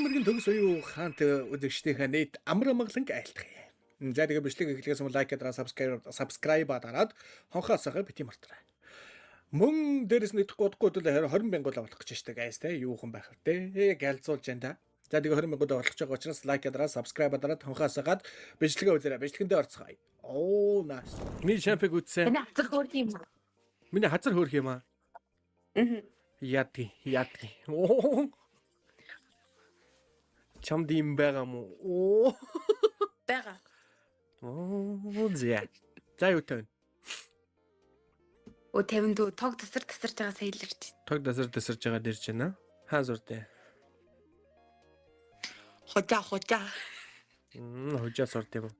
Мэргэн төгс оюу хаант үзэгчдийнхээ нийт амар амгаланг айлтгая. За тэгээ бичлэг эхлэхээс өмнө лайк дараа subscribe дараад хонхоо асаахаа бити мартарай. Мөн дээрэс нь идэхгүй удахгүй өдөр 20 мянга болох гэж штэ guys те юу хэн байх вэ те гэлзуулж байна та. За тэгээ 20 мянга болох гэж байгаа учраас лайк дараа subscribe дараад хонхоо асаагаад бичлэгээ үзээрэй. Бичлэгэндээ орцгоё. Оо nice. Миний шампиг үтсэн. Миний хазар хөөрх юм. Миний хазар хөөрх юм аа. Аа. Ядги, ядги. Оо. Чамд юм байгаа мó? Оо. Байгаа. Оо зя. За юу тавина? Өө 52 тог тасар тасарч байгаа сая л ирж. Тог тасар тасарж байгаа дэрж байна. Хаа зурдээ? Хужаа хужаа. Хужаа сурд юм.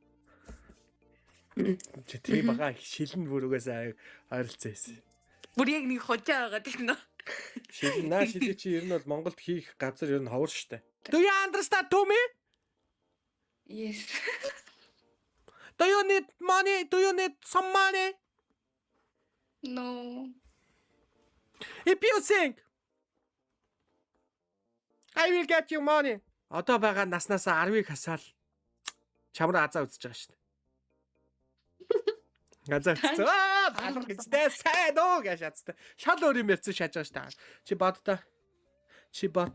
Чи тийм бага шилэн бүр угаасаа ойролцоо байсан. Бүр яг нэг хужаа байгаа тийм нөө. Шилэн наа шилээ чи ер нь бол Монголд хийх газар ер нь ховор штэ. Do you understand to me? Yes. Do you need money? Do you need some money? No. If you think I will get you money. Одоо байгаа наснаас 10-ыг хасаал чамраа азаа үзэж байгаа шүү дээ. Газаа үзсэн. Аа, балар гэж дээ сайн уу гэж шаттай. Шал өөр юм ярьсан шааж байгаа шүү дээ. Чи бод та. Чи бод.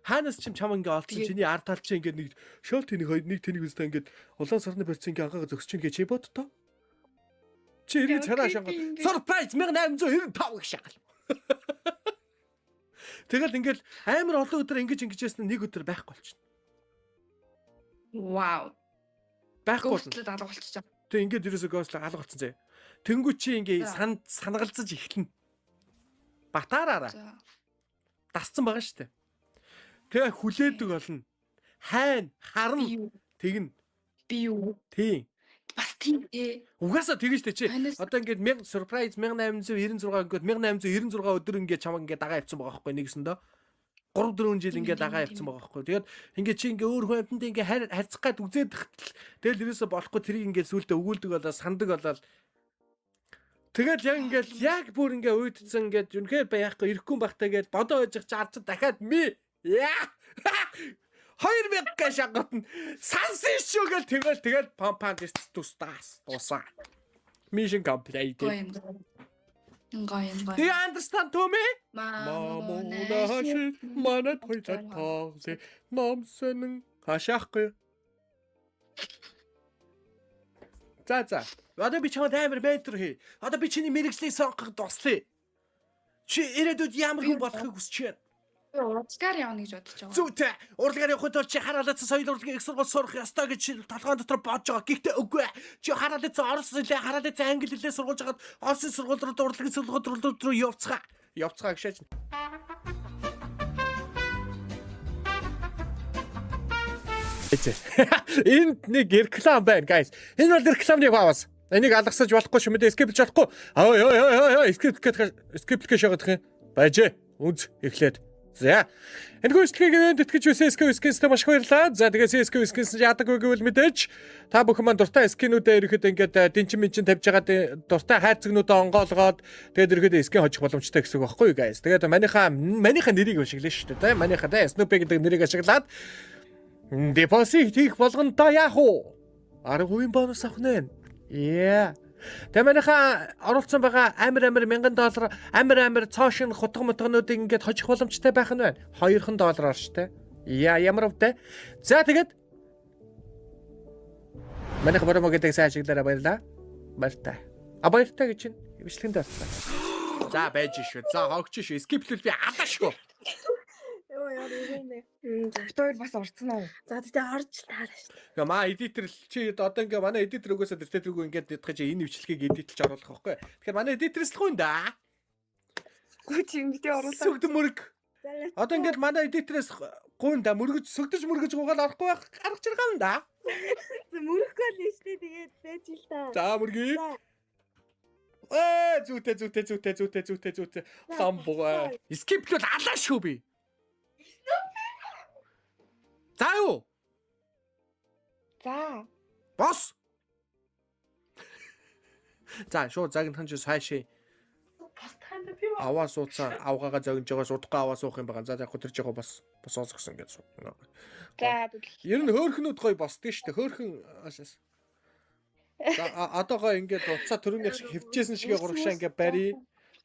Хаанаас чим чам ингээ олцсон чиний ард тал чи ингээ нэг шал тэнийг хоёр нэг тэнийг үзтээ ингээ улаан сарны барьц ингээ анхаага зөксөж ингээ чи бод та. Чи эргэж чараа шангал. Surprise 1895 гэж шангал. Тэгэл ингээл амар олон өдөр ингэж ингэж ясна нэг өдөр байхгүй болчихно. Вау. Байхгүй болно. Гөөстлөд алга болчихжоо. Тэг ингээд ерөөсөө госл алга болцсон заяа. Тэнгүү чи ингээ сан санагалзаж эхэлнэ. Батаараараа. Дасцсан байгаа шүү дээ. Тэгээ хүлээдэг болно. Хайн, харна, тэгнэ. Би юу? Тийм. Бас тийм ээ. Угаасаа тэгэн штэ чи. Одоо ингээд 1000 surprise 1896 ингээд 1896 өдөр ингээд чамаг ингээд дагаа явцсан байгаа байхгүй нэгсэндөө. 3 4 жил ингээд дагаа явцсан байгаа байхгүй. Тэгээд ингээд чи ингээд өөр хүн амьтанд ингээд харьцах гад үзээд хтал. Тэгэл ерөөсө болохгүй тэрийг ингээд сүултээ өгүүлдэг болоо сандаг болоо. Тэгэл яг ингээд яг бүр ингээд уйдсан ингээд үнэхээр байхгүй ирэхгүй байхтай гээд бодоо ойж чи арч дахиад ми. Яа. 2000 гэж шангат нь сансан шүү гэл тэгэл тэгэл пам пам гэж тустаас дуусаа. Mission completed. Гоё юм гоё. Do you understand to me? Мамунаши манай хоёлаа тоглоё. Номсон хашаахгүй. За за. Одоо би чамд амар ментор хий. Одоо би чиний мэрэгжлийг сонгоход туслая. Чи ирээдүйд ямар хүн болохыг хүсэж байна? Би урлагаар явна гэж бодож байгаа. Зүйтэй. Урлагаар явахын тулд чи хараалцсан соёл урлагийн их сургууль сурах ёстой гэж толгойн дотор бодож байгаа. Гэхдээ үгүй. Чи хараалцсан орос хэлээ, хараалцсан англи хэлээ сургуулж хагаад Оросын сургууль руу, урлагийн сургууль руу явцгаа. Явцгаа гшээч. Энд нэг реклам байна, guys. Энэ бол рекламны пауз. Энийг алгасаж болохгүй шүү мэдээ skip лж болохгүй. Ой ой ой ой skip гэх skip лэх шагаад юм. Байж. Үнз эхлээд. За. Энэхүү бичлэгийг энд итгэж байсан SK Skins-тэй маш их баярлалаа. За тэгээ SK Skins яадаг вэ гэвэл мэдээж та бүхэн маань дуртай skin үүдээ ерөөхдөө ингээд дэнчин минчин тавьж байгаа дуртай хайрцагнуудаа онгоолгоод тэгээд ерөөхдөө skin хожих боломжтой гэсэн үг байхгүй юу guys. Тэгээд манийхаа нэрийг ашиглана шүү дээ. Тэ манийхаа тэ Snoopy гэдэг нэрийг ашиглаад депозит хийх болгонтой яах вэ? 10% бонус авах нэ. Yeah. Тэгээ манайхаа оруулсан байгаа амир амир $1000 амир амир цоо шин хутга мутгануудыг ингээд хожих боломжтой байх нь байна. 2 доллараар штэ. Яа ямар өвтэй. За тэгээд манайх промо гэдэг сайн ашиглаарай баярлаа. Баяртай. А баяртай гэж чинь бичлэгэнд орсон. За байж шүү. За хогч шүү. Skip лвэл би алаа шүү. Йоо яа нэ. Бит хоёр бас орцсон уу? За тэгтээ орж таараа шүү. Тэгээ маа editor чи одоо ингээ манай editor угаасаа тэр тэргүй ингээд ядах чи энэ бичлэгийг edit лж оруулах байхгүй. Тэгэхээр манай editor-с л хүн да. Гүү чи ингэдэй оруулаа. Сүгд мөрөг. Одоо ингээд манай editor-с гуйн да мөргөж сүгдэж мөргөж гуйгаал орохгүй байх арга чиргаан да. Мөрөхгүй л шүү дээ тэгээд байж л та. За мөргий. Ээ зүйтэй зүйтэй зүйтэй зүйтэй зүйтэй зүйтэй лам бугаа. Skip лвэл алаа шүү би. За юу? За. Бос. За шууд загнахан чи сайшээ. Бас танд би Аваа суудсан авгаагаа зогнож байгаа судахгүй аваа суух юм байгаа. За яг тэр жоо бас босоос гисэн гэж суу. За Ер нь хөөхнүүд гоё босдөө шүү дээ. Хөөхөн аашаас. За одоо гоё ингээд утсаа төрөөнийх шиг хөвчээсэн шигээ гурагшаа ингээд барь.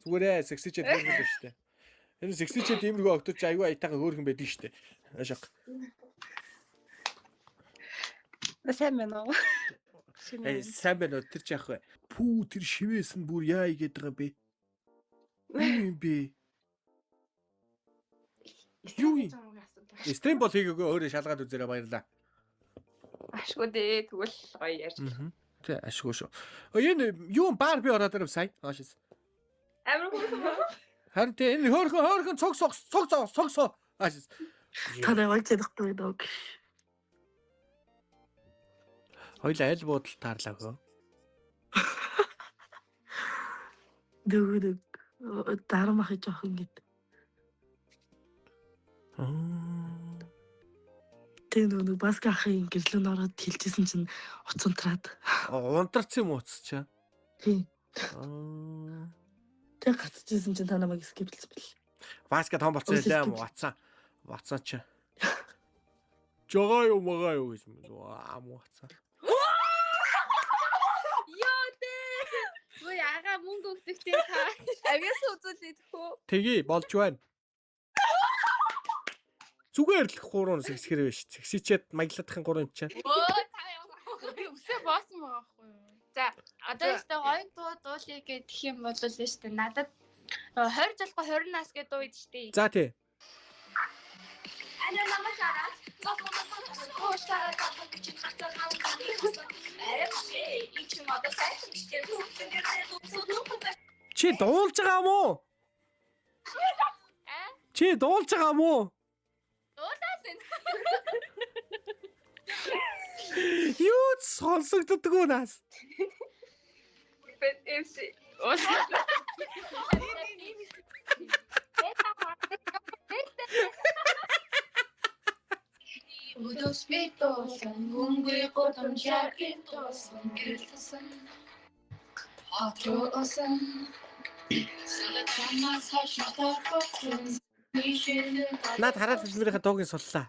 Зүгээрээ сексичэд хөөхөн байна шүү дээ. Тэр нь сексичэд иймэрхүү октод чи аюу аятайхан хөөхөн байдаг шүү дээ. Аашаа. Сайн байна уу? Э сайн байна уу тэр чи яах вэ? Пүү тэр шивээс нь бүр яа игээд байгаа юм бэ? Юу юм бэ? Юу юм? Стрим бол хийгээгүй өөрөө шалгаад үзээрэй баярлаа. Ашгүй дээ. Тэгвэл гоё ярьж. Тэ ашгүй шүү. Энэ юу баар би ороод ирэв сая. Хаашаас. Амар хөөрхөн. Харин тэ энэ хөөрхөн хөөрхөн цуг цуг цуг цуг цуг цуг. Хаашаас. Та нар болж чадахгүй дөө. Хоёлаа аль буудал таарлаа хөө. Дөгөө дөг дарамах жоох ингэж. Аа. Тэг нөгөө нэг баска ахын гэрлэн ороод хэлжсэн чинь уц унтраад. Унтарсан юм уу уц чаа? Тийм. Аа. Тэг гацчихсан чинь та намайг скиплсэн бэл. Баска том болсон Үсэл лээ юм ватсан. Ватсан чи. Жогоо юу магаа юу гэж аа муу ватсан. Йоо дээ. Үгүй ага мөнгө өгдөг те та. Авиас үзүүлээ тхүү. Тэгье болж байна. Зүгээр л гурван сэгсгэр биш. Сэгсичээд маягладахын гурван юм чинь. Өө та яа. Би үсээ боосон байгаа байхгүй юу? За одоо өстө гоё дуу дуулъя гэх юм бол л шүү дээ. Надад 20 жолго 20 нас гэдэг дуу идэв шүү дээ. За тий. Чи дуулж байгаа юм уу? Чи дуулж байгаа юм уу? Дуулаад байна. Юу ч сонсогддоггүй наас. Бэт MC. Өдөөс би дуулан гүнгүй гудамжаар гинтуусан гэрэлтсэн хот руу усан Салатамаас хойш мотор Наад хараад хэлмэрийнхээ дууг нь суллаа.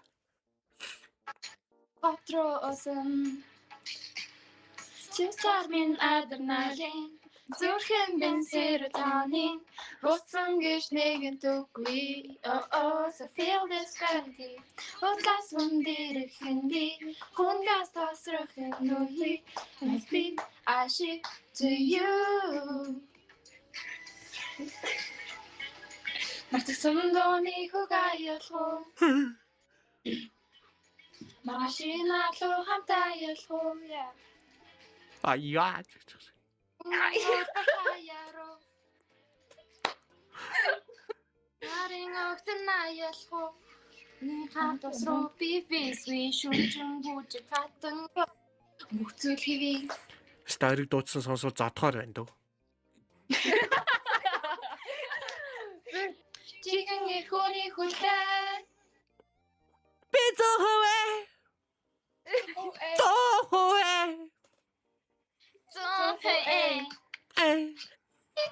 Хот руу усан Чимсар минь адреналин Зүрхэн минь серотонин Руцсан гэж нэгэн төггүй Oh oh so feel this gravity Удлаас хүн дэрхэн би Хунгаас тосрох нүхий I'll be I to you Мартагсан дууны хөг аялгуу Маргаашийн наалуу хамт аялгуу яа А яа. Хаяаруу. Нарын огтон аялах Нэг хамт ус руу би бисви шүнжин бүжиг хатан мөхцөл хэвийн Старыг дуудсан сонсвол зодхоор байна дөө. жигэн эрхүүний хүлээ Би зөөхөө. Зөөхөө. Зөөхөө Э.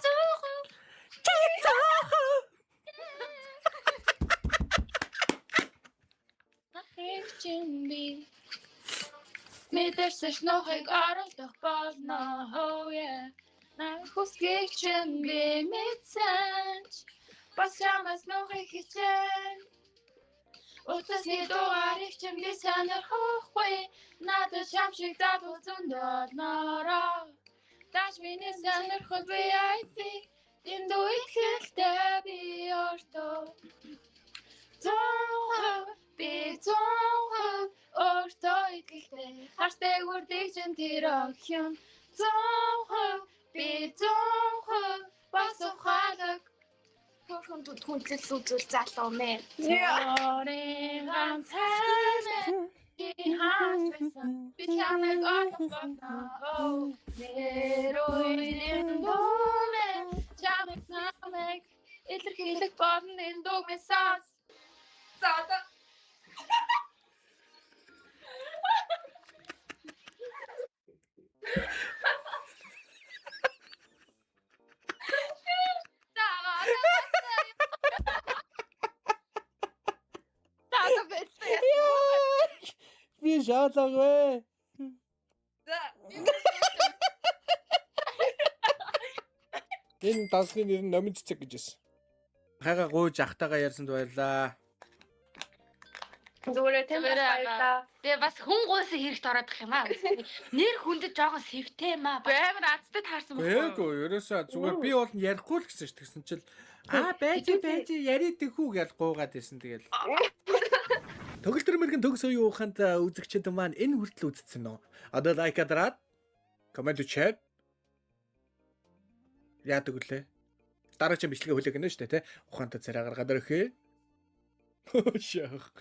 Зөөхөө Чи зөөхөө. Хэрчин би мэдэрсэж нохыг оролдох болно oh yeah Нан хүсгийг чинь би мэдсэн ч бас чамаас нохыг хичээн Утасны дугаарыг чинь би сонирхохгүй надад чам шиг залуу зөндөлнөрөө Тач миний сонирхол VIP дэндүү ихэлтэй би өөртөө 100% би 100% өөртөө итгэлтэй хартай үрдэг чинь тэр охин 100% би 100% бас ухаалаг хөрхөн хүндлэл үзүүл залуу мэ. Зорин ганцхан чи хаач байсан би чамайг олох болно. Нэрүүний дүүмэ чамайг намайг илэрхийлэх болно энэ дүүмэ сас. За одоо За. Би шаалаагүй. За. Энэ дансны нэр нь Номин цэцэг гэж байсан. Хайгаа гуйж ахтайгаа ярьсанд баярлаа. Зүгээр тийм Зүгээр аа. баярлаа. Тэгээ бас хүн гуйсан хэрэгт ороод их юм аа. Нэр хүндэд жоохон сэвтэй юм аа. Бо амар азтай таарсан байхгүй. Үгүй ерөөсөө зүгээр би бол ярихгүй л гэсэн ш тэгсэн чил аа байж байж яриад тэхүү гэж гуугаад байсан тэгэл. Төгөлдөр мэрэгэн төгс уян ухаанд үзэгчид маань энэ хүртэл үзсэн үү? Одоо лайк дараад коммент чат яадаг үлээ. Дараагийн бичлэгээ хүлээх гэнэ шүү дээ, тэ? Ухаантай царай гаргаад ирэх. Шах.